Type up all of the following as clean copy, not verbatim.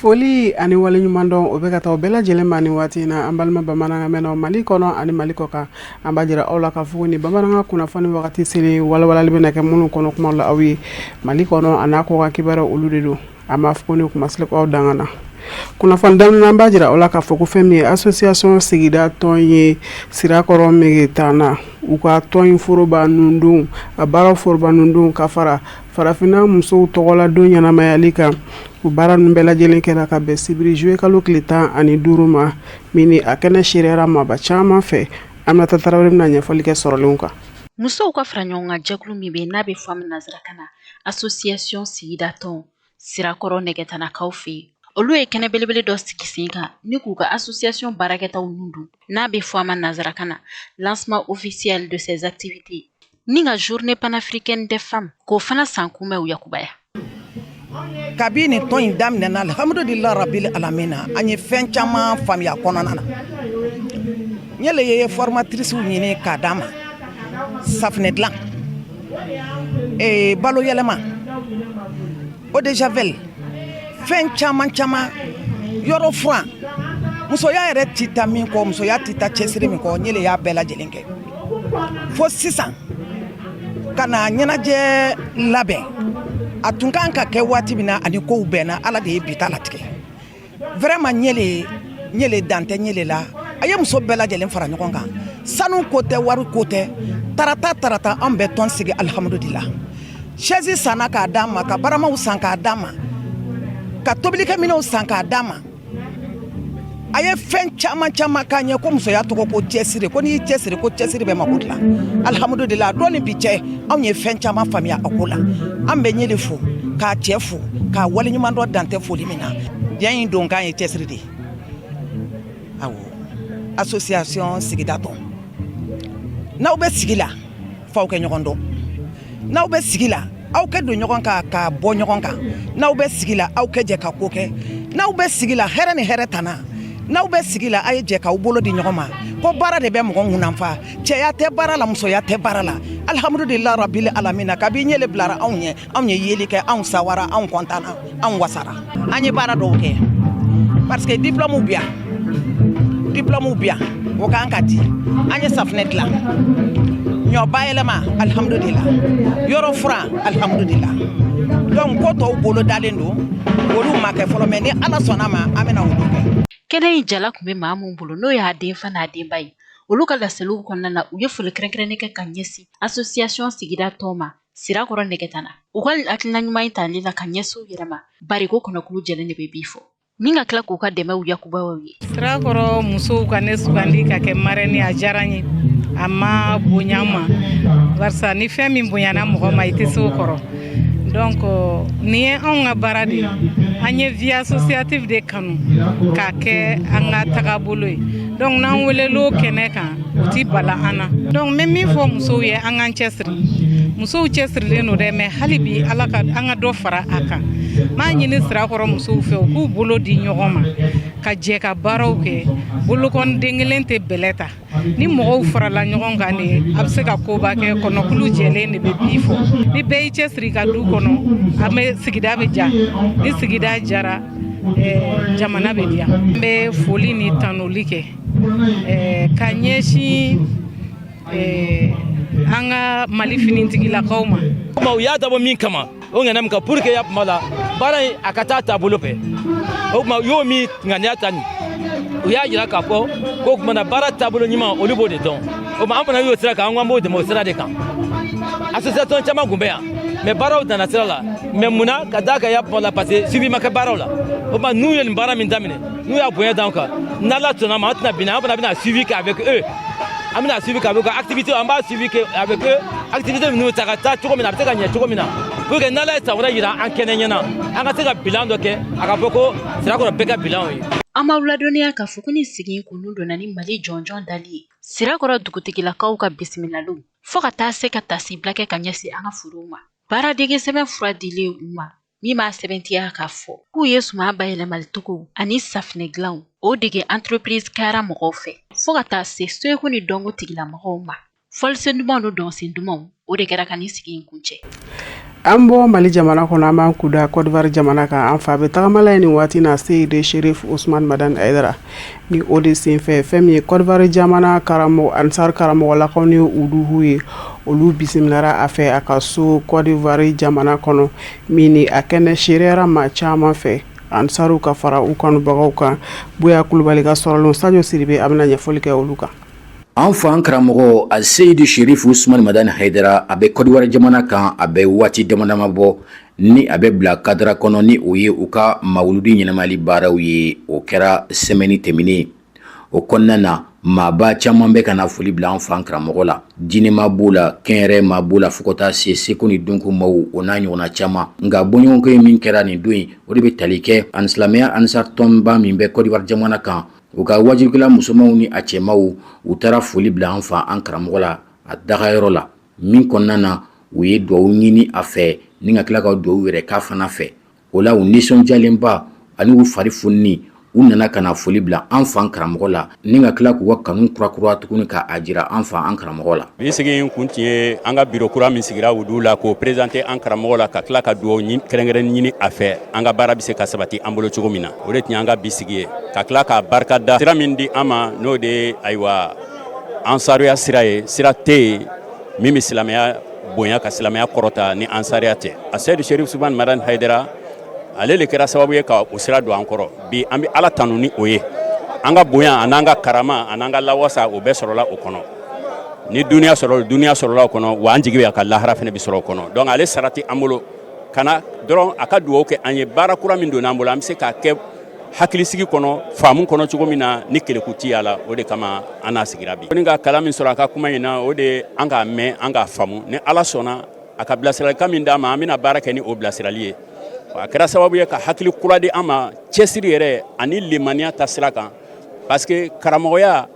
Foli ani waleɲumandɔn, o bɛ ka taa bɛɛ lajɛlen ma ni waati in na, an balima bamanankan mɛnnaw Mali kɔnɔ ani Mali kɔ kan. An b'a jira aw la k'a fɔ ni bamanankan kunnafoni wagati selen, walawalali bɛna kɛ minnu kɔnɔ kuma la aw ye Mali kɔnɔ a n'a kɔkan kibaruyaw, olu de don. An b'a fɔ ni kumasigi aw dan na kunnafoni daminɛ, an b'a jira aw la k'a fɔ ko fɛn min ye association sigida tɔn ye Sirakɔrɔ Megetana, u ka tɔn in foroba nundon, a baara foroba nundon ka fara farafinna musow tɔgɔladon ɲɛnamayali kan, u baara ninnu bɛɛ lajɛlen kɛra ka bɛn sibiri juillet kalo tile 15 ma, min a kɛnɛ seereyara maaba caman fɛ. Aminata Tarawele bɛna ɲɛfɔli kɛ sɔrɔlenw kan. Musow ka fara ɲɔgɔn kan jɛkulu min bɛ n'a bɛ fɔ a ma nansarakan na association sigida tɔn Sirakɔrɔ Nɛgɛtanakaw fɛ yen, olu ye kɛnɛ belebele dɔ sigi sen kan ni k'u ka association baarakɛtaw nun don, n'a bɛ fɔ a ma nansarakan na lancement officiel de ses activités, ni ka journée panafricaine des femmes k'o fana san kunbɛn yakubaya. Kabi nin tɔn in daminɛna, alhamdulillah rabbil alamina, an ye fɛn caman faamuya kɔnɔna na. N yɛlɛ ye formatrices ɲini k'a d'an ma, safunɛ dilan, balo yɛlɛma, eau de javel, fɛn caman caman, yɔrɔ furan. Musoya yɛrɛ ti taa min kɔ, musoya ti taa cɛsiri min kɔ, n yɛlɛ y'a bɛɛ lajɛlen kɛ fo sisan ka na ɲɛnajɛ labɛn. A tun kan ka kɛ waati min na ani kow bɛnna, Ala de ye bi ta latigɛ. Vraiment, ɲɛle ɲɛle dan tɛ ɲɛle la. A ye muso bɛɛ lajɛlen fara ɲɔgɔn kan. Sanu ko tɛ, wari ko tɛ. Tarata tarata, an bɛ tɔn sigi. Alhamdulillah, chaise sanna k'a d'an ma, ka baramaw san k'a d'an ma, ka tobilikɛminɛw san k'a d'an ma. A ye fɛn caman caman k'an ye ko musoya tɔgɔ ko cɛsiri, ko n'i y'i cɛsiri, ko cɛsiri bɛ mako dilan. Alhamdulillah, don ni bi cɛ, anw ye fɛn caman faamuya a ko la. An bɛ ɲɛle fo, k'a cɛ fo, k'a waleɲuman dɔn, dan tɛ foli min na. Diɲɛ in don k'an ye cɛsiri de ye. Awɔ, association sigida tɔn, n'aw bɛ sigi la, f'aw kɛ ɲɔgɔn dɔn. N'aw bɛ sigi la, aw kɛ don ɲɔgɔn kan ka bɔ ɲɔgɔn kan. N'aw bɛ sigi la, aw kɛ jɛ ka ko kɛ. N'aw bɛ sigi la, hɛrɛ ni hɛrɛ tana. N'aw bɛ sigi la, a ye jɛ k'aw bolo di ɲɔgɔn ma, ko baara de bɛ mɔgɔ ŋunanfa. Cɛya tɛ baara la, musoya tɛ baara la. Alhamdulillah rabbil alamina, kabi ɲɛle bilara anw ɲɛ, anw ye yeli kɛ, anw sawara, anw kɔntanna, anw wasara. An ye baara dɔw kɛ parce que diplôme bi yan, diplôme bi yan, o kan ka di. An ye safunɛ dilan, ɲɔ bayɛlɛma, alhamdulillah, yɔrɔ furan, alhamdulillah. Donc ko tɔw bolo dalen don, olu ma kɛ fɔlɔ, mais ni Ala sɔnna ma, an bɛna olu kɛ. Kɛnɛ in jala tun bɛ maa min bolo, n'o y'a denfa n'a denba ye, olu ka laseliw kɔnɔna na, u ye foli kɛrɛnkɛrɛnnen kɛ ka ɲɛsin association sigida tɔn ma Sirakɔrɔ Nɛgɛtana, u ka hakilina ɲuman in tali la ka ɲɛsin u yɛrɛ ma, bari ko kɔnɔkulu jɛlen de bɛ bi fɔ min ka tila k'u ka dɛmɛw yakubayaw ye. Sirakɔrɔ musow ka ne sugandi ka kɛ marraine, a diyara n ye, a ma bonya ma, barisa ni fɛn min bonyana mɔgɔ ma, i tɛ se o kɔrɔ. Donc nin ye anw ka baara de ye. An ye vie associative de kanu k'a kɛ an ka tagabolo ye. Donc n'an welel'o kɛnɛ kan, o ti bala an na. Donc n bɛ min fɔ musow ye, an k'an cɛsiri. Musow cɛsirilen don dɛ, mais hali bi, Ala ka an ka dɔ fara a kan. N b'a ɲini Sirakɔrɔ musow fɛ, u k'u bolo di ɲɔgɔn ma ka jɛ ka baaraw kɛ. Bolokɔni den kelen tɛ bɛlɛ ta. Ni mɔgɔw farala ɲɔgɔn kan de, a bɛ se ka koba kɛ. Kɔnɔkulu jɛlen de bɛ bi fɔ. Ni bɛɛ y'i cɛsiri ka du kɔnɔ, an bɛ sigida bɛ ja. Ni sigida jara, jamana bɛ diya. N bɛ foli ni tanuli kɛ ka ɲɛsin an ka Mali finitigilakaw ma. U y'a dabɔ min kama, o ŋaniya min kan pour que ya kuma la baara in a ka taa taabolo fɛ, o tuma u y'o min ŋaniya ta nin, u y'a jira k'a fɔ ko tuma na baara taabolo ɲuman, olu b'o de dɔn. O tuma an fana y'o sira kan, an ko an b'o dɛmɛ o sira de kan. Association caman tun bɛ yan, mais baaraw danna sira la. Mais munna ka d'a kan ya kuma la? Parce que suivi ma kɛ baaraw la. O tuma n'u ye nin baara min daminɛ, n'u y'a bonya d'an kan, n'Ala sɔnna ma, an tɛna bin. An fana bɛna suivi kɛ avec eux, an bɛna suivi kɛ avec activité, an b'a suivi kɛ avec eux, activité ninnu ta ka taa cogo min na, a bɛ se ka ɲɛ cogo min na, pour que n'Ala ye san wɛrɛ yira an kɛnɛ ɲɛna, an ka se ka bilan dɔ kɛ, a ka fɔ ko Sirakɔrɔ bɛɛ ka bilan ye. An b'aw ladɔnniya k'a fɔ ko ni sigi kun donna ni Mali jɔnjɔn dali ye Sirakɔrɔ dugutigilakaw ka bisimilaliw, fo ka taa se ka tasibila kɛ ka ɲɛsin an ka forow ma. Baaradege sɛbɛn fura dilen u ma, min b'a sɛbɛntiya k'a fɔ k'u ye suman bayɛlɛmali cogo ani safinɛ dilanw o dege entreprise kɛra mɔgɔw fɛ, fo ka taa se seko ni dɔnko tigilamɔgɔw ma. Fɔlisen dumanw ni dɔnsen dumanw, o de kɛra ka nin sigi in kuncɛ. An bɔ Mali jamana kɔnɔ, an b'an kunda Côte d'Ivoire jamana kan. An fa bɛ tagamala ye nin waati na, Seyidi Sherif Usman Madani Hayidara. Ni o de senfɛ, fɛn min ye Côte d'Ivoire jamana karamɔgɔ Ansar karamɔgɔlakaw ni uduhu ye, olu bisimilara a fɛ a ka so Côte d'Ivoire jamana kɔnɔ, min ni a kɛnɛ seereyara maa caman fɛ, Ansaru ka fara u kanubagaw kan. Buya Kulubali ka sɔrɔlen, Sajo Siribe a bɛna ɲɛfɔli kɛ olu kan. An fa an karamɔgɔ a Seyidi Sherif Usman Madani Hayidara, a bɛ Kɔdiwari jamana kan. A bɛ waati dama dama bɔ ni a bɛ bila kadara kɔnɔ, ni o ye u ka mawuludi ɲɛnamayali baaraw ye. O kɛra semaine tɛmɛnen. O kɔnɔna na, maaba caman bɛ ka na foli bila an fa an karamɔgɔ la. Diinɛmaa b'o la, kɛnyɛrɛ maa b'o la, fo ka taa se seko ni dɔnko maaw, o n'a ɲɔgɔnna caman. Nka bɔɲɔgɔnko ye min kɛra nin don in, o de bɛ tali kɛ ani silamɛya Ansar tɔnba min bɛ Kɔdiwari jamana kan, u ka wajukɛla musomanw ni a cɛmanw, u taara foli bila an fa an karamɔgɔ la a dagayɔrɔ la, min kɔnɔna na u ye dugawu ɲini a fɛ ni ka tila ka dugawu yɛrɛ k'a fana fɛ. O la, u nisɔndiyalenba ani u fari fonini, u nana ka na foli bila an fa an karamɔgɔ la ni ka tila k'u ka kanu kurakura tuguni k'a jira an fa an karamɔgɔ la. Bi sigi in kun tun ye an ka biro kura min sigira wudu la, k'o présenter an karamɔgɔ la, ka tila ka dugawu kɛrɛnkɛrɛn ɲini a fɛ, an ka baara bɛ se ka sabati an bolo cogo min na. O de tun y'an ka bi sigi ye, ka tila k'a barika da sira min di an ma, n'o de ye ayiwa ansaruya sira ye. Sira tɛ yen min bɛ silamɛya bonya ka silamɛya kɔrɔta ni ansariya tɛ. A Seyidu Sherif Usman Madani Hayidara, ale de kɛra sababu ye ka o sira don an kɔrɔ. Bi an bɛ Ala tanu ni o ye. An ka bonya an'an ka karama an'an ka lawasa, o bɛɛ sɔrɔla o kɔnɔ. Ni duniya sɔrɔ, duniya sɔrɔla o kɔnɔ wa, an jigi bɛ a ka lahara fana bɛ sɔrɔ o kɔnɔ. Donc ale sara tɛ an bolo kana dɔrɔn a ka dugawu kɛ an ye. Baara kura min donna an bolo, an bɛ se k'a kɛ hakilisigi kɔnɔ, faamu kɔnɔ cogo min na ni keleku tɛ a la. O de kama an n'a sigira bi. Ni ka kalan min sɔrɔ a ka kuma in na, o de an k'a mɛn, an k'a faamu. Ni Ala sɔnna, a ka bilasiralikan min d'an ma, an bɛna baara kɛ ni o bilasirali ye. A kɛra sababu ye ka hakili kura di an ma, cɛsiri yɛrɛ ani limaniya ta sira kan, parce que karamɔgɔya,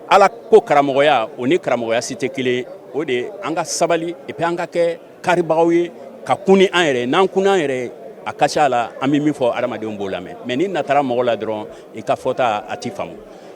Ala ko karamɔgɔya, o ni karamɔgɔya si tɛ kelen. O de an ka sabali et puis an ka kɛ karibagaw ye, ka kun ni an yɛrɛ. N'an kun an yɛrɛ, a ka ca la, an bɛ min fɔ, adamadenw b'o lamɛn. Mais n'i natara mɔgɔ la dɔrɔn, i ka fɔta a ti faamu.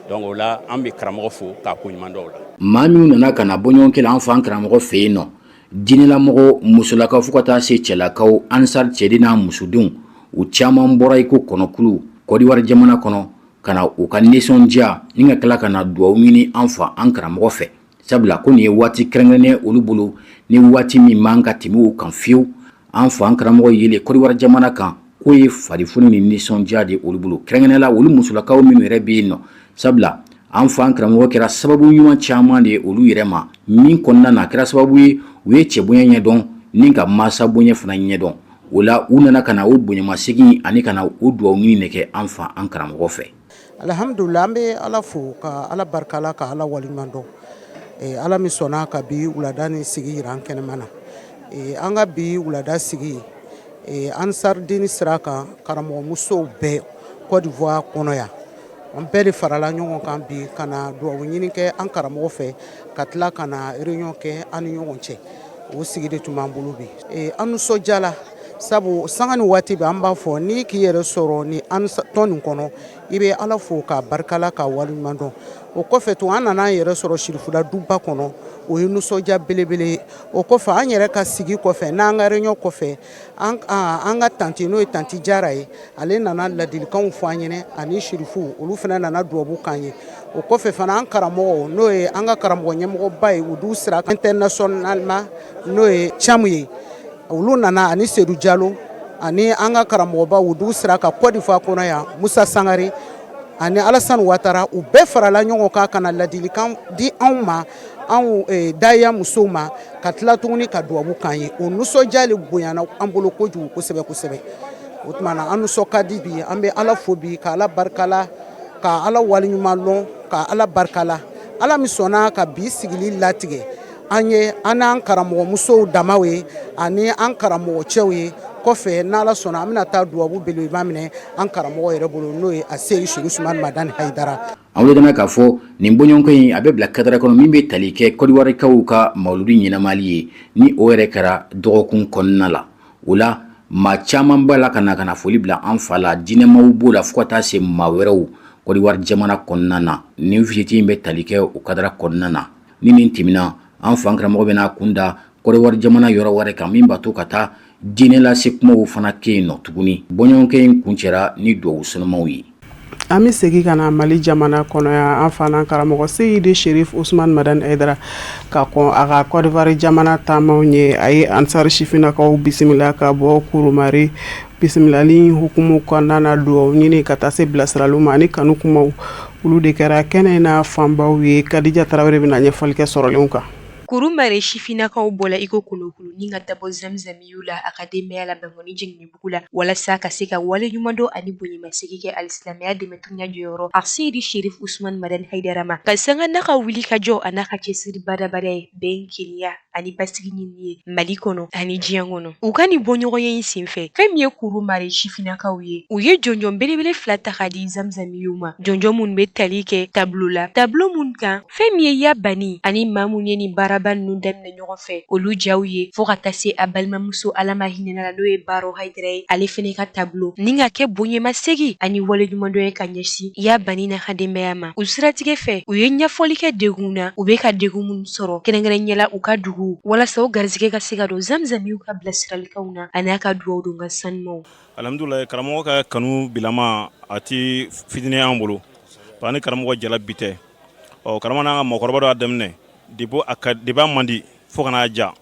Donc o la, an bɛ karamɔgɔ fo k'a ko ɲuman dɔw la. Maa minnu nana ka na bɔɲɔgɔn la an fa an karamɔgɔ fɛ yen nɔ, diinɛlamɔgɔ musolakaw fo ka taa se cɛlakaw, Ansar cɛden n'a musodenw, u caman bɔra i ko kɔnɔkulu Kɔdiwari jamana kɔnɔ ka na u ka nisɔndiya ni ka tila ka na dugawu ɲini an fa an karamɔgɔ fɛ, sabula ko nin ye waati kɛrɛnkɛrɛnnen olu bolo, ni waati min man ka tɛmɛ u kan fiyewu. An fa an karamɔgɔ yelen Kɔdiwari jamana kan, k'o ye farifoni ni nisɔndiya de olu bolo, kɛrɛnkɛrɛnnenya la olu musolakaw minnu yɛrɛ bɛ yen nɔ, sabula an fa an karamɔgɔ kɛra sababu ɲuman caman de ye olu yɛrɛ ma, min kɔnɔna na a kɛra sababu ye u ye cɛbonya ɲɛdɔn ni ka mansa bonya fana ɲɛdɔn. O la, u nana ka na o bonyamasegin ani ka na o dugawu ɲini de kɛ an fa an karamɔgɔ fɛ. Alihamudulila, an bɛ Ala fo ka Ala barika la, ka Ala waleɲuman dɔn, Ala min sɔnna ka bi wulada ni sigi jira an kɛnɛma na. An ka bi wulada sigi, Ansardini sira kan, karamɔgɔmusow bɛɛ Côte d'Ivoire kɔnɔ yan, an bɛɛ de farala ɲɔgɔn kan bi ka na dugawu ɲini kɛ an karamɔgɔ fɛ, ka tila ka na réunion kɛ an ni ɲɔgɔn cɛ. O sigi de tun b'an bolo bi. An nisɔndiyala, sabu sanga ni waati bɛ, an b'a fɔ n'i k'i yɛrɛ sɔrɔ ni tɔn nin kɔnɔ, i bɛ Ala fo k'a barikala, k'a waleɲuman dɔn. O kɔfɛ tun, an nana an yɛrɛ sɔrɔ sirifuda duba kɔnɔ, o ye nisɔndiya belebele ye. O kɔfɛ, an yɛrɛ ka sigi kɔfɛ, n'an ka réunion kɔfɛ, an ka tanti, n'o ye tanti Jara ye, ale nana ladilikanw fɔ an ɲɛna, ani sirifu, olu fana nana dubabu k'an ye. O kɔfɛ fana, an karamɔgɔ, n'o ye an ka karamɔgɔ ɲɛmɔgɔba ye wudu sira internationalement, n'o ye Camu ye, olu nana, ani Sedu Jalo, ani an ka karamɔgɔba wudu sira kan Côte d'Ivoire kɔnɔ yan, Musa Sangare ani Alassane Ouattara, u bɛɛ farala ɲɔgɔn kan ka na ladilikan di anw ma, anw daya musow ma, ka tila tuguni ka dubabu k'an ye. O nisɔndiya le bonyana an bolo kojugu kosɛbɛ kosɛbɛ. O tuma na, an nisɔn ka di bi. An bɛ Ala fo bi, ka Ala barikala, ka Ala waleɲuman lɔn, ka Ala barikala, Ala min sɔnna ka bi sigili latigɛ an ye, an n'an karamɔgɔmusow damaw ye ani an karamɔgɔ cɛw ye. Kɔfɛ, n'Ala sɔnna, an bɛna taa dubabu belebeleba minɛ an karamɔgɔ yɛrɛ bolo, n'o ye a Seyi Sherif Usumani Madani Hayidara. An wele k'a fɔ nin bɔɲɔgɔnko in, a bɛ bila kadara kɔnɔ min bɛ tali kɛ Kɔdiwarikaw ka mawuludi ɲɛnamali ye, ni o yɛrɛ kɛra dɔgɔkun kɔnɔna la. O la, maa caman b'a la ka na ka na foli bila an fa la. Diinɛmaw b'o la fo ka taa se maa wɛrɛw Kɔdiwari jamana kɔnɔna na. Nin visite in bɛ tali kɛ o kadara kɔnɔna na. Ni nin tɛmɛna, an fa an karamɔgɔ bɛna kun da Kɔdiwari jamana yɔrɔ wɛrɛ kan min b'a to ka taa diinɛ lase kumaw fana kɛ yen nɔ tuguni. Bɔɲɔgɔnkɛ in kuncɛra ni dugawu sanumaw ye. An bɛ segin ka na Mali jamana kɔnɔ yan, an fa n'an karamɔgɔ Seyidi Sherif Usman Madani Hayidara, ka kɔn a ka Côte d'Ivoire jamana taamaw ɲɛ, a ye Ansar sifinnakaw bisimila ka bɔ Kurumare. Bisimilali hukumu kɔnɔna na, dugawu ɲini ka taa se bilasiraliw ma ani kanu kumaw, olu de kɛra kɛnɛ in na fanbaw ye. Kadija Tarawele bɛna ɲɛfɔli kɛ sɔrɔlenw kan. Kurumare sifinnakaw bɔla i ko kɔnɔkulunin ka taa bɔ Zamzamiyu la a ka denbaya la Bankoni Jɛngɛnɛbugu la walasa ka se ka wale ɲumandɔn ani bonyamasegin kɛ alisilamɛya dɛmɛtɔnya jɔyɔrɔ Aseyidi Sherif Usman Madani Hayidara ma, ka sanga n'a ka wuli ka jɔ a n'a ka cɛsiri badabada ye bɛn, kelenya ani basigi ɲinini ye Mali kɔnɔ ani diɲɛ kɔnɔ. U ka nin bɔɲɔgɔnya in senfɛ, fɛn min ye Kurumare sifinnakaw ye, u ye jɔnjɔn belebele fila ta ka di Zamzamiyu ma, jɔnjɔn minnu bɛ tali kɛ tableau la, tableau minnu kan Fɛn min ye Ya Bani ani maa minnu ye nin baaraba ninnu daminɛ ɲɔgɔn fɛ, olu jaw ye, fo ka taa se a balimamuso Ala ma hinɛna la, n'o ye Baro Hayidara ye, ale fana ka tableau ni ka kɛ bonyamasegin ani waleɲumandɔn ye ka ɲɛsin Ya Bani n'a ka denbaya ma. U siratigɛ fɛ, u ye ɲɛfɔli kɛ degun na u bɛ ka degun minnu sɔrɔ, kɛrɛnkɛrɛnnenya la u ka dugu, walasa u garisɛgɛ ka se ka don Zamzamiw ka bilasiralikanw na ani a ka dugawu don ka sanumaw. Alhamdulilayi, karamɔgɔ ka kanu bilama a tɛ fitinin an bolo, parce que ni karamɔgɔ jala bi tɛ. Ɔ karamɔgɔ n'an ka mɔgɔkɔrɔba dɔ y'a daminɛ depuis a ka depuis a man di fo ka n'a ja.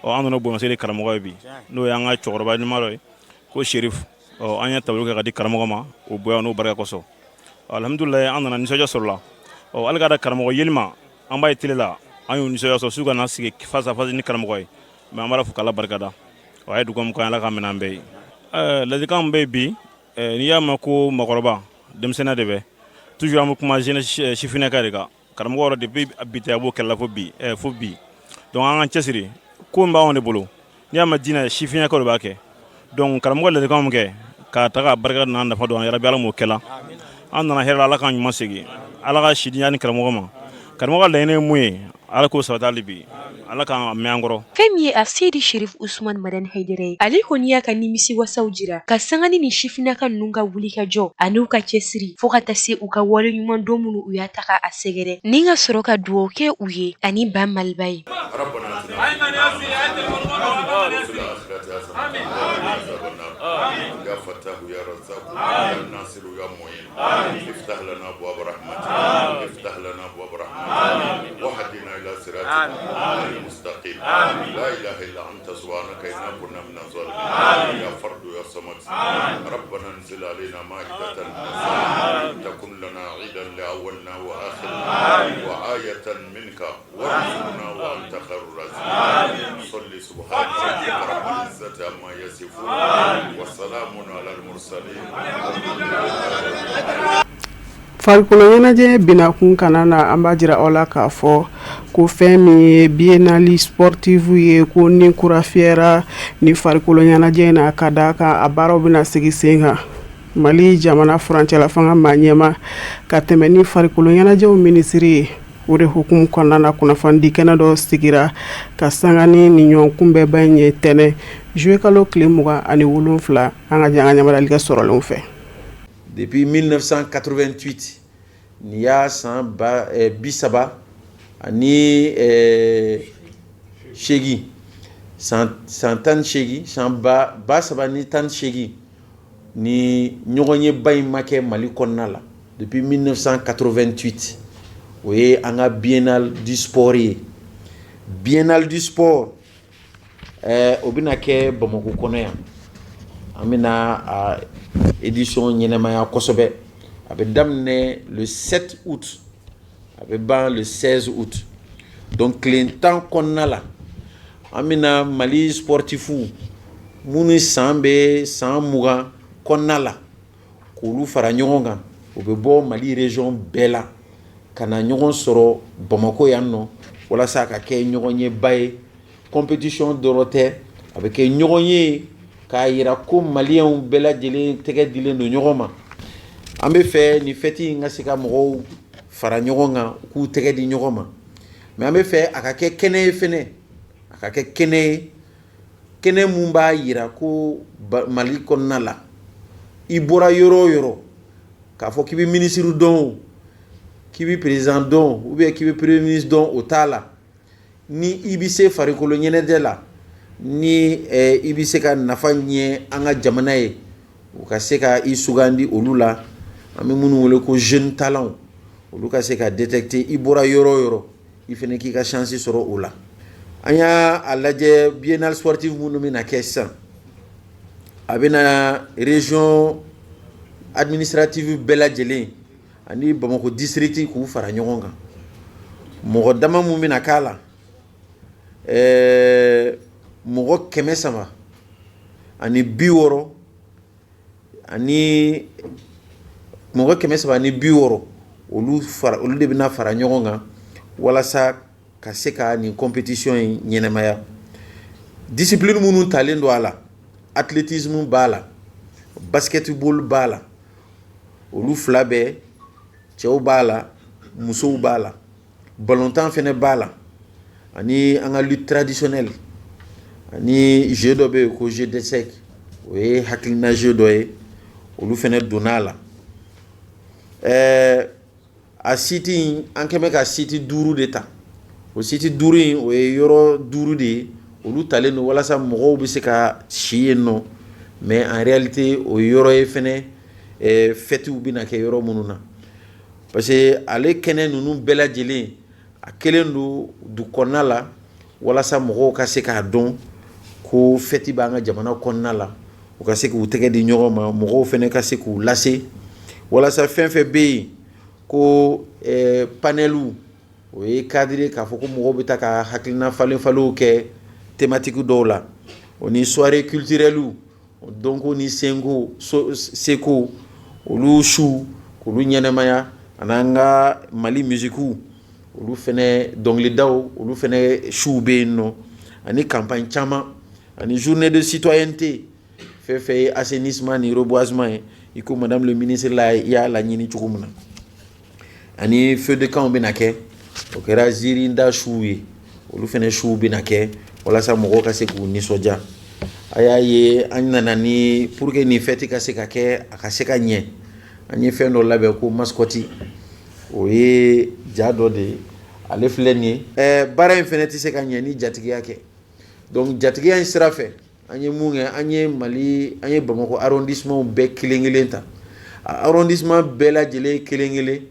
Ɔ an nana bonyamasegin karamɔgɔ ye bi, n'o y'an ka cɛkɔrɔba ɲuman dɔ ye ko Sherif. Ɔ an ye tableau kɛ ka di karamɔgɔ ma o bonya n'o barika kosɔn. Alhamdulilayi, an nana nisɔndiya sɔrɔ la. Ɔ hali k'a da karamɔgɔ yeli ma, an b'a ye télé la, an y'o nisɔndiya sɔrɔ su ka na sigi face à face ni karamɔgɔ ye. Mais an b'a fo k'Ala barika da. Ɔ a ye dugawu min k'an ye, Ala k'a minɛ an bɛɛ ye. Ladilikan min bɛ yen bi, n'i y'a mɛn ko mɔgɔkɔrɔba, denmisɛnninya de bɛ toujours, an bɛ kuma jeunesse sifinnaka de kan. Karamɔgɔ yɛrɛ, depuis bi tɛ, a b'o kɛlɛ la fo bi. Donc an k'an cɛsiri, ko min b'anw de bolo. N'i y'a mɛn diinɛ, sifinnakaw de b'a kɛ. Donc karamɔgɔ ladilikan min kɛ k'a ta ka barika n'a nafa don an yarabi, Ala m'o kɛla. An nana hɛrɛ la, Ala k'an ɲuman segin, Ala ka si di ni karamɔgɔ ma. Karamɔgɔ ka laɲini ye mun ye, Ala k'o sabati hali bi, Ala k'an mɛn an kɔrɔ. Fɛn min ye Aseyidi Sherif Usman Madani Hayidara ye, ale kɔni y'a ka nimisiwasaw jira ka sanga ni nin sifinnaka ninnu ka wulikajɔ an'u ka cɛsiri, fo ka taa se u ka wale ɲuman dɔn minnu u y'a ta ka a sɛgɛrɛ, ni ka sɔrɔ ka dugawu kɛ u ye ani ba Maliba ye. Farikolo ɲɛnajɛ binakun kana na, an b'a jira aw la k'a fɔ ko fɛn min ye biennale sportive ye, ko ni kura fiyɛra ni farikolo ɲɛnajɛ in na, ka d'a kan a baaraw bɛna sigi sen kan Mali jamana furancɛla fanga maa ɲɛma ka tɛmɛ ni farikolo ɲɛnajɛw minisiri ye. O de hukumu kɔnɔna na, kunnafonidi kɛnɛ dɔ sigira ka sanga ni nin ɲɔgɔn kunbɛnba in ye tɛnɛn juillet kalo tile 27. An ka jɛ an ka ɲamaruyali kɛ sɔrɔlenw fɛ. Depuis 1988, nin y'a san 38, san 18, san 2018, ni ɲɔgɔnyeba in ma kɛ Mali kɔnɔna la depuis 1988. O ye an ka biennale du sport ye. Biennale du sport, o bɛna kɛ Bamakɔ kɔnɔ yan. An bɛna a édition ɲɛnamaya kosɛbɛ. A bɛ daminɛ le 7 août, a bɛ ban le 16 août. Donc tile 10 kɔnɔna la, an bɛna Mali sportifs minnu san bɛ san 20 kɔnɔna la, k'olu fara ɲɔgɔn kan. U bɛ bɔ Mali région bɛɛ la ka na ɲɔgɔn sɔrɔ Bamakɔ yan nɔ, walasa a ka kɛ ɲɔgɔnyeba ye. Compétition dɔrɔn tɛ, a bɛ kɛ ɲɔgɔn ye k'a yira ko maliyɛnw bɛɛ lajɛlen tɛgɛ dilen don ɲɔgɔn ma. An bɛ fɛ nin fête in ka se ka mɔgɔw fara ɲɔgɔn kan, u k'u tɛgɛ di ɲɔgɔn ma. Mais an bɛ fɛ a ka kɛ kɛnɛ ye fɛnɛ, a ka kɛ kɛnɛ ye, kɛnɛ mun b'a yira ko Mali kɔnɔna la, i bɔra yɔrɔ o yɔrɔ, k'a fɔ k'i bɛ minisiri dɔn o, k'i bɛ président dɔn ou bien k'i bɛ premier ministre dɔn, o t'a la. ni i bɛ se farikolo ɲɛnajɛ la, ni i bɛ se ka nafa ɲɛ an ka jamana ye, u ka se ka i sugandi olu la. An bɛ minnu wele ko jeune talent, olu ka se ka détecter. I bɔra yɔrɔ o yɔrɔ, i fana k'i ka chance sɔrɔ o la. An y'a lajɛ, biennale sportive minnu bɛna kɛ sisan, a bɛna région administrative bɛɛ lajɛlen ani Bamakɔ district k'u fara ɲɔgɔn kan. Mɔgɔ dama mun bɛna k'a la, mɔgɔ 360 ani mɔgɔ 360, olu fara, olu de bɛna fara ɲɔgɔn kan walasa ka se ka nin compétition in ɲɛnɛmaya. Discipline minnu talen don a la, athlétisme b'a la, basketball b'a la, olu fila bɛɛ, cɛw b'a la, musow b'a la, balontan fɛnɛ b'a la, ani an ka lutte traditionnelle, ani jeu dɔ bɛ yen ko jeu d'échec, o ye hakilina jeu dɔ ye, olu fɛnɛ donna a la. A site in, an kɛmɛ ka site duuru de ta. O site duuru in, o ye yɔrɔ duuru de ye, olu talen don walasa mɔgɔw bɛ se ka si yen nɔ, mais en réalité o ye yɔrɔ ye fɛnɛ, fɛtiw bɛna kɛ yɔrɔ minnu na, parce que ale kɛnɛ ninnu bɛɛ lajɛlen, a kɛlen don dugu kɔnɔna la walasa mɔgɔw ka se k'a dɔn ko fɛti b'an ka jamana kɔnɔna la, u ka se k'u tɛgɛ di ɲɔgɔn ma, mɔgɔw fɛnɛ ka se k'u lase walasa fɛn fɛn bɛ yen ko panɛliw, o ye cadre k'a fɔ ko mɔgɔw bɛ taa ka hakilina falen falenw kɛ thématique dɔw la, o ni soirée culturelle, dɔnko ni senko seko, olu su k'olu ɲɛnɛmaya, ani an ka Mali musique, olu fɛnɛ dɔnkilidaw, olu fɛnɛ suw bɛ yen nɔ, ani campagne caman, ani journée de citoyenneté, fɛn fɛn ye assainissement ni reboisement ye, i ko madame le ministre la y'a laɲini cogo min na, ani feu de camp bɛna kɛ, o kɛra ziirinda suw ye, olu fɛnɛ suw bɛna kɛ walasa mɔgɔw ka se k'u nisɔndiya. A y'a ye, an nana ni pour que nin fête ka se ka kɛ, a ka se ka ɲɛ, an ye fɛn dɔ labɛn ko mascotte, o ye ja dɔ de ye, ale filɛ nin ye. Baara in fɛnɛ tɛ se ka ɲɛ ni jatigiya kɛ. Donc jatigiya in sira fɛ, an ye mun kɛ? An ye Mali, an ye Bamakɔ arrondissement bɛɛ kelen kelen ta, a arrondissement bɛɛ lajɛlen kelen kelen,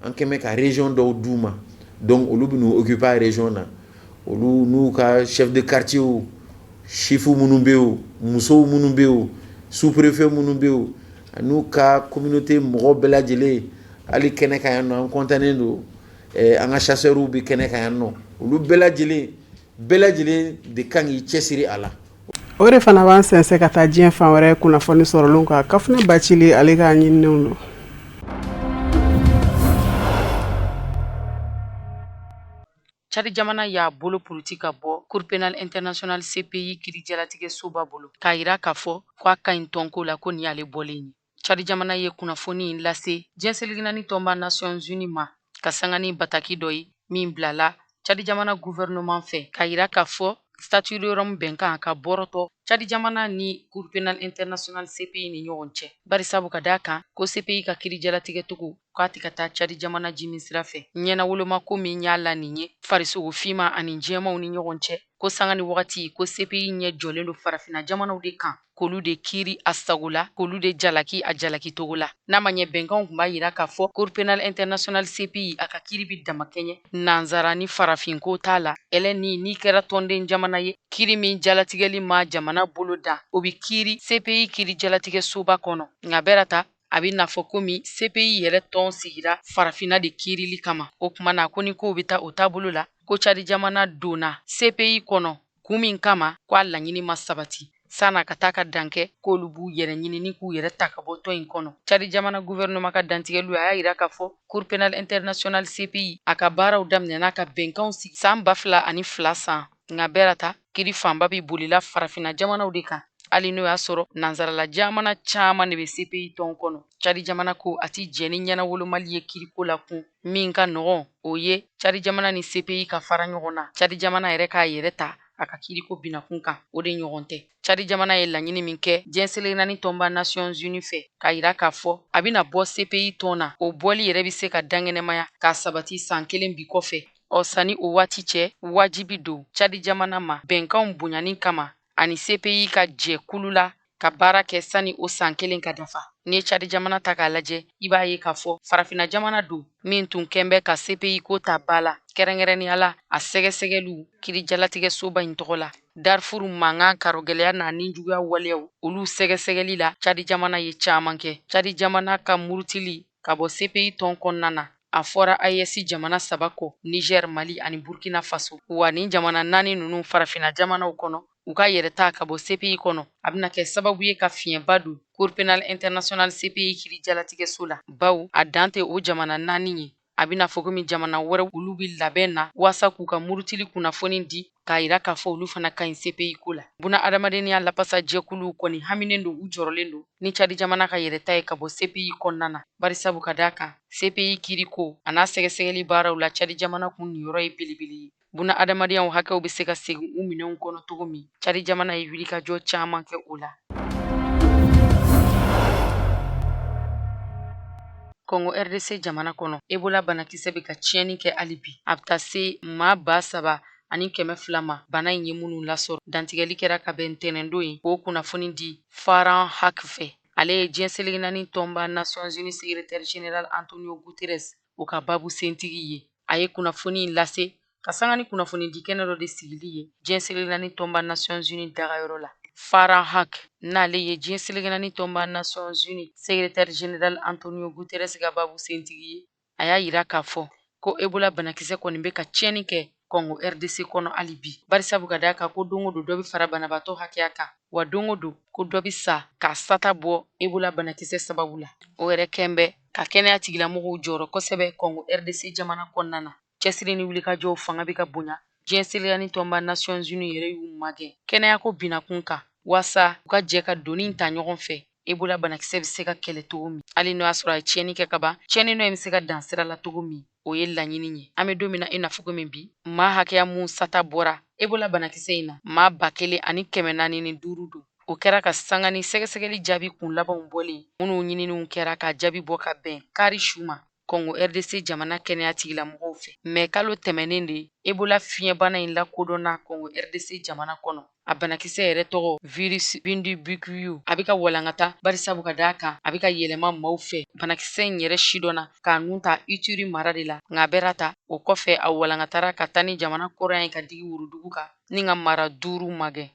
an kɛmɛ ka région dɔw d'u ma. Donc olu bɛ n'u occuper région na, olu n'u ka chef de quartier, chef minnu bɛ yen, musow minnu bɛ yen, sous-préfet minnu bɛ yen, an'u ka communauté mɔgɔ bɛɛ lajɛlen. Hali kɛnɛ kan yan nɔ, an kɔntannen don, an ka chasseurs bɛ kɛnɛ kan yan nɔ, olu bɛɛ lajɛlen de kan k'i cɛsiri a la. O de fana b'an sɛnsɛn ka taa diɲɛ fan wɛrɛ kunnafoni sɔrɔlenw kan. Kafunɛ Bacili, ale ka ɲininiw don. Cadi jamana y'a bolo puruti ka bɔ Cour pénale internationale CPI kiri jalatigɛ soba bolo, k'a yira k'a fɔ ko a ka ɲi tɔnko la, ko nin y'ale bɔlen ye. Cadi jamana ye kunnafoni in lase diɲɛ seleke naani tɔnba Nations Unies ma ka sanga ni bataki dɔ ye min bilala Cadi jamana gouvernement fɛ, k'a yira k'a fɔ statut de Rome bɛnkan ka bɔrɔtɔ Cadi jamana ni Cour pénale internationale CPI ni ɲɔgɔn cɛ, bari sabu ka d'a kan ko CPI ka kiri jalatigɛcogo k'a tɛ ka taa Cadi jamana jimi sira fɛ. Ɲɛnawoloma ko min y'a la nin ye farisogo finma ani jɛmanw ni ɲɔgɔn cɛ, ko sanga ni wagati ko CPI ɲɛ jɔlen don farafinna jamanaw de kan, k'olu de kiiri a sago la, k'olu de jalaki a jalaki togo la. N'a ma ɲɛ bɛnkanw tun b'a yira k'a fɔ Cour pénale internationale CPI a ka kiiri bi damakɛɲɛ, nansara ni farafinko t'a la. Ɛlɛ ni n'i kɛra tɔnden jamana ye, kiiri min jalatigɛli ma jamana bolo da, o bi kiiri CPI kiiri jalatigɛ soba kɔnɔ. Nka bɛɛ ta a bɛ n'a fɔ komi CPI yɛrɛ tɔn sigira farafinna de kiirili kama. O tuma na ko ni kow bɛ taa o taabolo la, ko Cadi jamana donna CPI kɔnɔ kun min kama, ko a laɲini ma sabati, san'a ka taa ka dankɛ k'olu b'u yɛrɛ ɲini ni k'u yɛrɛ ta ka bɔ tɔn in kɔnɔ. Cadi jamana gouvernement ka dantigɛliw, a y'a yira k'a fɔ Cour pénale internationale CPI a ka baaraw daminɛna ka bɛnkanw sigi san 2002 san. Nka bɛɛ ta kiri fanba bɛ bolila farafinna jamanaw de kan, hali n'o y'a sɔrɔ nansarala jamana caman de bɛ CPI tɔn kɔnɔ. Cadi jamana ko a ti jɛn ni ɲɛnawolomali ye kiriko la. Kun min ka nɔgɔn, o ye Cadi jamana ni CPI ka fara ɲɔgɔn na, Cadi jamana yɛrɛ k'a yɛrɛ ta a ka kiriko binakun kan, o de ɲɔgɔn tɛ. Cadi jamana ye laɲini min kɛ diɲɛ seleke naani tɔnba Nations Unies fɛ, k'a yira k'a fɔ a bɛna bɔ CPI tɔn na, o bɔli yɛrɛ bɛ se ka dankɛnɛmaya k'a sabati san kelen bi kɔfɛ. Ɔ sanni o waati cɛ, wajibi don Cadi jamana ma bɛnkanw bonyani kama ani CPI ka jɛ kulu la ka baara kɛ sani o san kelen ka dafa. N'i ye Cadi jamana ta k'a lajɛ, i b'a ye k'a fɔ farafinna jamana don min tun kɛn bɛ ka CPI ko ta ba la, kɛrɛnkɛrɛnnenya la a sɛgɛsɛgɛliw kiri jalatigɛsoba in tɔgɔ la. Darfur mankan karogɛlɛya n'a nijuguya waleyaw olu sɛgɛsɛgɛli la, Cadi jamana ye caman kɛ. Cadi jamana ka murutili ka bɔ CPI tɔn kɔnɔna na, a fɔra AES jamana saba kɔ, Niger, Mali ani Burkina Faso. Wa nin jamana naani ninnu farafinna jamanaw kɔnɔ, u ka yɛrɛta ka bɔ CPI kɔnɔ, a bɛna kɛ sababu ye ka fiɲɛba don Cour pénale internationale CPI kiri jalatigɛso la, bawo a dan tɛ o jamana naani ye. A bɛna fɔ komi jamana wɛrɛw olu bɛ labɛn na waasa k'u ka murutili kunnafoni di k'a yira k'a fɔ olu fana ka ɲi CPI ko la. Buna adamadenya lapasa jɛkuluw kɔni haminen don, u jɔrɔlen don ni Cadi jamana ka yɛrɛta ye ka bɔ CPI kɔnɔna na, barisabu ka d'a kan CPI kiriko a n'a sɛgɛsɛgɛli baaraw la, Cadi jamana kun niyɔrɔ ye belebele ye. Buna adamadenya hakɛw bɛ se ka segin u minɛnw kɔnɔ cogo min, Cadi jamana ye wulikajɔ caman kɛ o la. Kɔngo RDC jamana kɔnɔ, Ebola banakisɛ bɛ ka tiɲɛni kɛ hali bi. A bɛ taa se maa 3200 ma bana in ye minnu lasɔrɔ. Dantigɛli kɛra ka bɛn ntɛnɛndon ye k'o kunnafoni di Farhan Haq fɛ. Ale ye diɲɛ seleke naani tɔnba Nations Unies secrétaire général Antonio Guterres o ka babu sentigi ye. A ye kunnafoni in lase ka sanga ni kunnafonidi kɛnɛ dɔ de sigili ye diɲɛ seleke naani tɔnba Nations Unies dagayɔrɔ la. Farhan Haq, n'ale ye diɲɛ seleke naani tɔnba Nations Unies secrétaire général Antonio Guterres ka babu sentigi ye, a y'a yira k'a fɔ ko Ebola banakisɛ kɔni bɛ ka tiɲɛni kɛ Kɔngo RDC kɔnɔ hali bi, barisabu ka d'a kan ko don o don dɔ bɛ fara banabaatɔ hakɛya kan, wa don o don ko dɔ bɛ sa k'a sata bɔ Ebola banakisɛ sababu la. O yɛrɛ kɛn bɛ ka kɛnɛya tigilamɔgɔw jɔrɔ kosɛbɛ Kɔngo RDC jamana kɔnɔna na. Cɛsiri ni wulikajɔw fanga bɛ ka bonya. Diɲɛ seleke naani tɔnba Nations Unies yɛrɛ y'u magɛn kɛnɛyako binakun kan waasa u ka jɛ ka doni ta ɲɔgɔn fɛ, Ebola banakisɛ bɛ se ka kɛlɛ cogo min, hali n'o y'a sɔrɔ a ye tiɲɛni kɛ ka ban, tiɲɛni nɔ in bɛ se ka dan sira la cogo min. O ye laɲini ye. An bɛ don min na i n'a fɔ komi bi, maa hakɛya mun sata bɔra Ebola banakisɛ in na, maa 1405 don. O kɛra ka sanga ni sɛgɛsɛgɛli jaabi kun labanw bɔlen, minnu ɲininiw kɛra ka jaabi bɔ ka bɛn kari su ma Kɔngo RDC jamana kɛnɛya tigilamɔgɔw fɛ. Mɛ kalo tɛmɛnen de Ebola fiɲɛbana in lakodɔnna Kɔngo RDC jamana kɔnɔ. A banakisɛ yɛrɛ tɔgɔ virus Bundibugyo. A bɛ ka walankata barisabu ka d'a kan a bɛ ka yɛlɛma maaw fɛ. Banakisɛ in yɛrɛ sidɔnna k'a nun ta Ituri mara de la, nka a bɛra ta o kɔfɛ a walankatara ka taa ni jamana kɔrɔn ye ka digi worodugu kan ni ka mara 5 magɛn.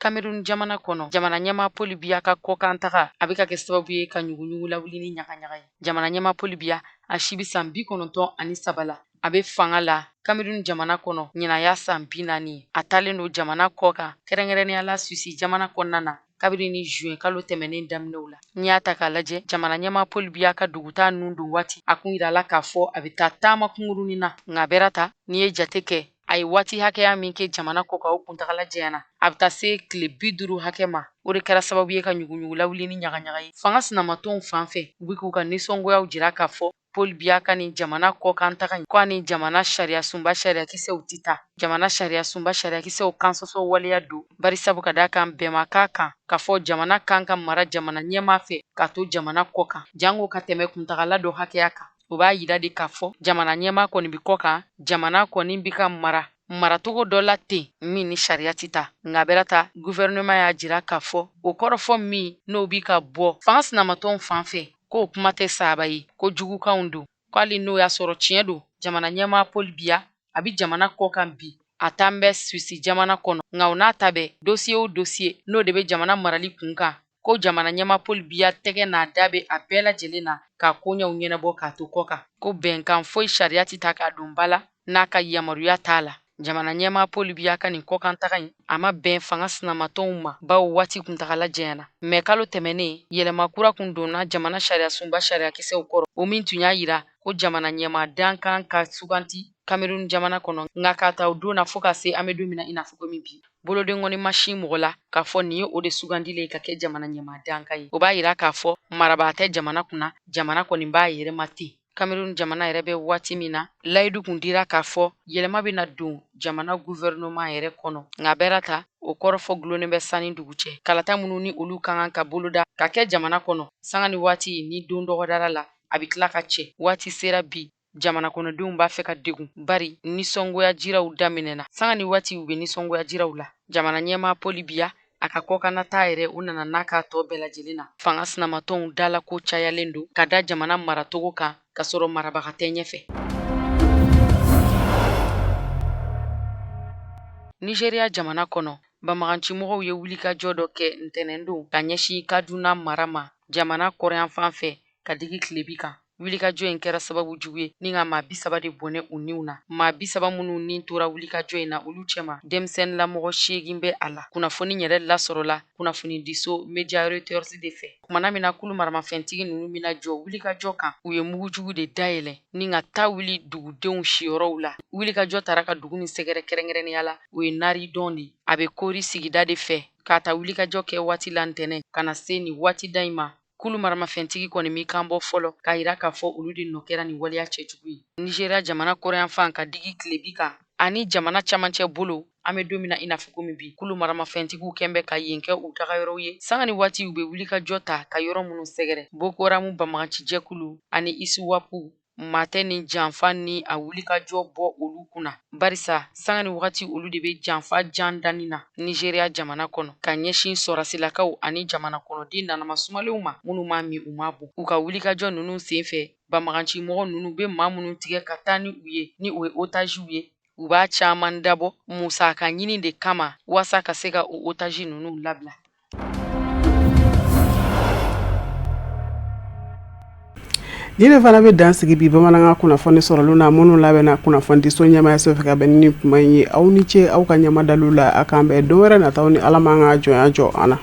Cameroun jamana kɔnɔ, jamana ɲɛmaa Paul Biya ka kɔkan taga a bɛ ka kɛ sababu ye ka ɲuguɲugu lawuli ni ɲagaɲaga ye. Jamana ɲɛmaa Paul Biya, a si bɛ san 93 la, a bɛ fanga la Cameroun jamana kɔnɔ ɲinan y'a san 40 ye. A taalen don jamana kɔkan, kɛrɛnkɛrɛnnenya la Suisse jamana kɔnɔna na, kabini ni juin kalo tɛmɛnen daminɛw la. N'i y'a ta k'a lajɛ, jamana ɲɛmaa Paul Biya ka dugutaa nun don waati, a kun yirala k'a fɔ a bɛ taa taama kunkurunin na, nka a bɛra ta n'i ye jate kɛ, a ye waati hakɛya min kɛ jamana kɔkan, o kuntagala janyana, a bɛ taa se tile 50 hakɛ ma. O de kɛra sababu ye ka ɲuguɲugu lawuli ni ɲagaɲaga ye fanga sinamatɔnw fan fɛ. U bɛ k'u ka nisɔngoyaw jira k'a fɔ Paul Biya ka nin jamana kɔkan taga in, ko a ni jamana sariya sunba sariyakisɛw tɛ taa. Jamana sariya sunba sariyakisɛw kansɔsɔ waleya don, barisabu ka d'a kan bɛn ma k'a kan k'a fɔ jamana kan ka mara jamana ɲɛmaa fɛ ka to jamana kɔkan, jango ka tɛmɛ kuntagala dɔ hakɛya kan. O b'a yira de k'a fɔ jamana ɲɛmaa kɔni bɛ kɔkan, jamana kɔni bɛ ka mara maracogo dɔ la ten min ni sariya tɛ taa. Nka bɛra ta, gouvernement y'a jira k'a fɔ o kɔrɔfɔ min n'o bɛ ka bɔ fanga sinamatɔnw fan fɛ, k'o kuma tɛ saaba ye, ko jugukanw don, ko hali n'o y'a sɔrɔ tiɲɛ don jamana ɲɛmaa Paul Biya a bɛ jamana kɔkan bi, a taan bɛ Suisse jamana kɔnɔ, nka o n'a ta bɛɛ, dossier o dossier n'o de bɛ jamana marali kun kan, ko jamana ɲɛmaa Paul Biya tɛgɛ n'a da bɛ a bɛɛ lajɛlen na k'a koɲɛw ɲɛnabɔ k'a to kɔ kan, ko bɛnkan foyi sariya tɛ ta k'a don ba la n'a ka yamaruya t'a la. Jamana ɲɛmaa Paul Biya ka nin kɔkan taga in, a ma bɛn fanga sinamatɔnw ma, bawo waati kuntagala janyana. Mɛ kalo tɛmɛnen, yɛlɛma kura kun donna jamana sariyasunba sariyakisɛw kɔrɔ, o min tun y'a yira ko jamana ɲɛmaa dankan ka suganti Cameroun jamana kɔnɔ. Nka k'a ta o don na fo ka se an bɛ don min na i n'a fɔ komi bi, bolodenkɔni ma sin mɔgɔ la k'a fɔ nin ye o de sugandilen ka kɛ jamana ɲɛmaa dankan ye. O b'a yira k'a fɔ marabaa tɛ jamana kunna, jamana kɔni b'a yɛrɛ ma ten. Cameroun jamana yɛrɛ bɛ waati min na, layidu kun dira k'a fɔ yɛlɛma bɛna don jamana gouvernement yɛrɛ kɔnɔ, nka bɛra ta o kɔrɔfɔ gulonnen bɛ san ni dugu cɛ. Kalata minnu ni olu ka kan ka boloda ka kɛ jamana kɔnɔ sanga ni waati ni don dɔgɔdara la, A bɛ tila ka cɛ. Waati sera bi, jamana kɔnɔdenw b'a fɛ ka degun, bari nisɔngoya jiraw daminɛna. Sanga ni waati u bɛ nisɔngoya jiraw la. Jamana ɲɛmaa Paul Biya, a ka kɔkannataa yɛrɛ, u nana n'a k'a tɔ bɛɛ lajɛlen na. Fanga sinamatɔnw dalako cayalen don ka da jamana maracogo kan, ka sɔrɔ marabaga tɛ ɲɛfɛ. Nizeriya jamana kɔnɔ, banbagancimɔgɔw ye wulikajɔ dɔ kɛ ntɛnɛndon ka ɲɛsin Kaduna mara ma, jamana kɔrɔnyanfan fɛ ka digi tilebi kan. Wulikajɔ in kɛra sababu jugu ye ni ka maa 30 de bɔnɛ u niw na. Maa 30 minnu ni tora wulikajɔ in na, olu cɛma denmisɛnninlamɔgɔ 8 bɛ a la. Kunnafoni yɛrɛ lasɔrɔla kunnafonidiso Media Reuters de fɛ. Kumana min na kulu maramafɛntigi ninnu bɛna jɔ wulikajɔ kan, u ye mugujugu de dayɛlɛ ni ka ta wuli dugudenw siyɔrɔw la. Wulikajɔ taara ka dugu min sɛgɛrɛ kɛrɛnkɛrɛnnenya la, o ye Naridɔn de. A bɛ Kori sigida de fɛ. K'a ta wulikajɔ kɛ waati la ntɛnɛn ka na se nin waati da in ma, kulu maramafɛntigi kɔni m'i kan bɔ fɔlɔ k'a yira k'a fɔ olu de nɔ kɛra nin waleya cɛjugu ye. Nizeriya jamana kɔrɔnyanfan ka digi tilebi kan ani jamana camancɛ bolo, an bɛ don min na i n'a fɔ komi bi, kulu maramafɛntigiw kɛn bɛ ka yen kɛ u dagayɔrɔw ye. Sanga ni waati u bɛ wulikajɔ ta ka yɔrɔ minnu sɛgɛrɛ, Boko Haram banbagacijɛkulu ani Iswapu, maa tɛ nin janfa ni a wulikajɔ bɔ olu kunna, barisa sanga ni wagati olu de bɛ janfa jan danni na Nizeriya jamana kɔnɔ ka ɲɛsin sɔrasilakaw ani jamana kɔnɔden nanama sumalenw ma minnu m'a min u m'a bɔn. U ka wulikajɔ ninnu senfɛ, banbagancimɔgɔ ninnu bɛ maa minnu tigɛ ka taa ni u ye, ni o ye otaziw ye, u b'a caman dabɔ musaka ɲini de kama waasa ka se ka o otazi ninnu labila. Nin de fana bɛ dan sigi bi bamanankan kunnafoni sɔrɔlenw na minnu labɛnna kunnafonidiso ɲɛmaayaso fɛ ka bɛn ni kuma in ye. Aw ni ce aw ka ɲɛmadaliw la. A k'an bɛn don wɛrɛ nataw ni Ala m'an ka jɔnya jɔ an na.